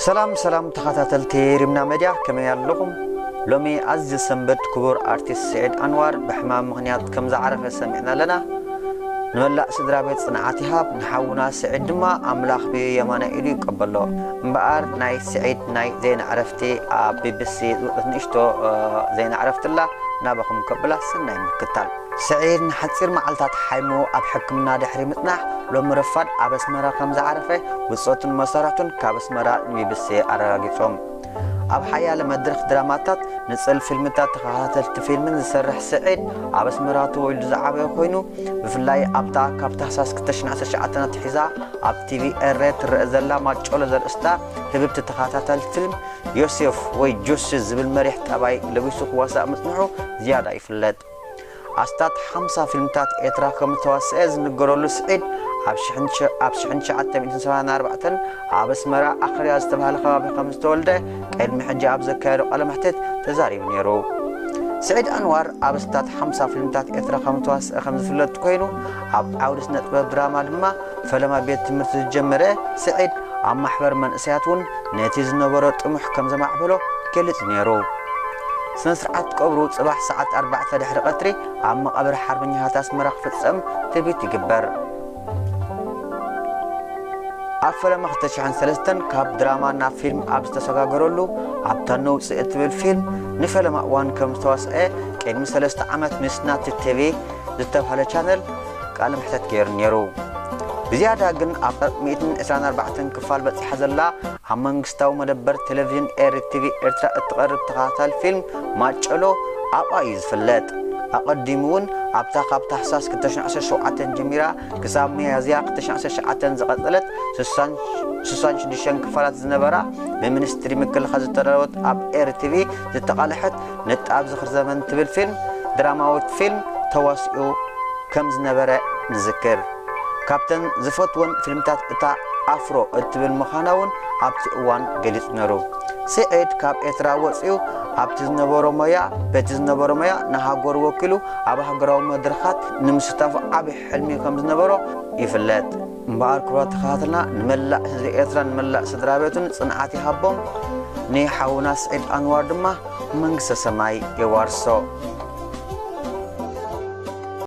ሰላም ሰላም ተኸታተልቲ ሪምና መድያ፣ ከመይ ኣለኹም? ሎሚ ኣዝዩ ሰንበት ክቡር ኣርቲስት ስዒድ ኣንዋር ብሕማም ምኽንያት ከም ዝዓረፈ ሰሚዕና ኣለና። ንመላእ ስድራ ቤት ጽንዓት ይሃብ፣ ንሓውና ስዒድ ድማ ኣምላኽ ብየማናይ ኢዱ ይቀበሎ። እምበኣር ናይ ስዒድ ናይ ዜና ዕረፍቲ ኣብ ቢቢሲ ዝወጸት ንእሽቶ ዜና ዕረፍቲ ኣላ፣ ናባኹም ከብላ ሰናይ ምክታል። ስዒድ ንሓጺር መዓልታት ሓይሙ ኣብ ሕክምና ድሕሪ ምጽናሕ ሎሚ ረፋድ ኣብ ኣስመራ ከም ዝዓረፈ ብጾቱን መሳርሕቱን ካብ ኣስመራ ንቢቢሲ ኣረጋጊጾም። ኣብ ሓያለ መድረኽ ድራማታት፣ ንጽል ፊልምታት፣ ተኸታተልቲ ፊልምን ዝሰርሕ ስዒድ ኣብ ኣስመራ ተወሊዱ ዝዓበየ ኮይኑ፣ ብፍላይ ኣብታ ካብ ታህሳስ ክልተ ሽሕን ዓሰርተ ትሽዓተን ኣትሒዛ ኣብ ቲቪ ኤረ ትረአ ዘላ ማጨሎ ዘርእስታ ህብብቲ ተኸታታሊት ፊልም፣ ዮሴፍ ወይ ጆሲ ዝብል መሪሕ ጠባይ ለቢሱ ክዋሳእ ምጽንሑ ዝያዳ ይፍለጥ። ኣስታት ሓምሳ ፊልምታት ኤርትራ ከም ዝተዋስአ ዝንገረሉ ስዒድ፣ ኣብ ሽሕን ትሽ-፣ ኣብ ሽሕን ትሽዓተ ሚእትን ሰማንያን ኣርባዕተን ኣብ ኣስመራ ኣኽርያ ዝተባህለ ከባቢ ከም ዝተወልደ ቅድሚ ሕጂ ኣብ ዘካየዶ ቃለ መሕትት ተዛሪቡ ነይሩ። ስዒድ ኣንዋር ኣብ ኣስታት ሓምሳ ፊልምታት ኤርትራ ከም ዝተዋስአ ከም ዝፍለጥ ኮይኑ፣ ኣብ ዓውዲ ስነ ጥበብ ድራማ ድማ ፈለማ ቤት ትምህርቲ ዝጀመረ ስዒድ፣ ኣብ ማሕበር መንእሰያት እውን ነቲ ዝነበሮ ጥሙሕ ከም ዘማዕበሎ ገሊጹ ነይሩ። ስነ ስርዓት ቀብሩ ጽባሕ ሰዓት ኣርባዕተ ድሕሪ ቀትሪ ኣብ መቓብር ሓርበኛታት ኣስመራ ክፍጸም ትቢት ይግበር። ኣብ ፈለማ ክልተ ሽሕን ሰለስተን ካብ ድራማ ናብ ፊልም ኣብ ዝተሰጋገረሉ፣ ኣብታ ነውጽእ እትብል ፊልም ንፈለማ እዋን ከም ዝተዋስአ ቅድሚ ሰለስተ ዓመት ንስናቲ ቲቪ ዝተባህለ ቻነል ቃለ መሕተት ገይሩ ነይሩ። ብዝያዳ ግን ኣብ ሚእትን ዕስራን ኣርባዕተን ክፋል በጺሓ ዘላ ኣብ መንግስታዊ መደበር ቴሌቪዥን ኤሪ ቲቪ ኤርትራ እትቐርብ ተኸታታሊ ፊልም ማጨሎ ኣብኣ እዩ ዝፍለጥ። ኣቐዲሙ እውን ኣብታ ካብ ታሕሳስ ክልተ ሽሕን ዓሰርተ ሸውዓተን ጀሚራ ክሳብ ሚያዝያ ክልተ ሽሕን ዓሰርተ ትሽዓተን ዝቐጸለት ስሳን ሽዱሽተን ክፋላት ዝነበራ፣ ብሚኒስትሪ ምክልኻል ዝተዳለወት ኣብ ኤሪ ቲቪ ዝተቓልሐት ንጣብ ዝኽሪ ዘመን ትብል ፊልም፣ ድራማዊት ፊልም ተዋሲኡ ከም ዝነበረ ንዝክር። ካብተን ዝፈትወን ፊልምታት እታ ኣፍሮ እትብል ምዃና እውን ኣብቲ እዋን ገሊጹ ነይሩ። ስዒድ ካብ ኤርትራ ወጺኡ ኣብቲ ዝነበሮ ሞያ፣ በቲ ዝነበሮ ሞያ ንሃገሩ ወኪሉ ኣብ ሃገራዊ መድረኻት ንምስታፍ ዓቢ ሕልሚ ከም ዝነበሮ ይፍለጥ። እምበኣር ክቡራት ተኸታተልና፣ ንመላእ ህዝቢ ኤርትራን ንመላእ ስድራ ቤቱን ጽንዓት ይሃቦም፣ ንሓውና ስዒድ ኣንዋር ድማ መንግስተ ሰማይ የዋርሶ።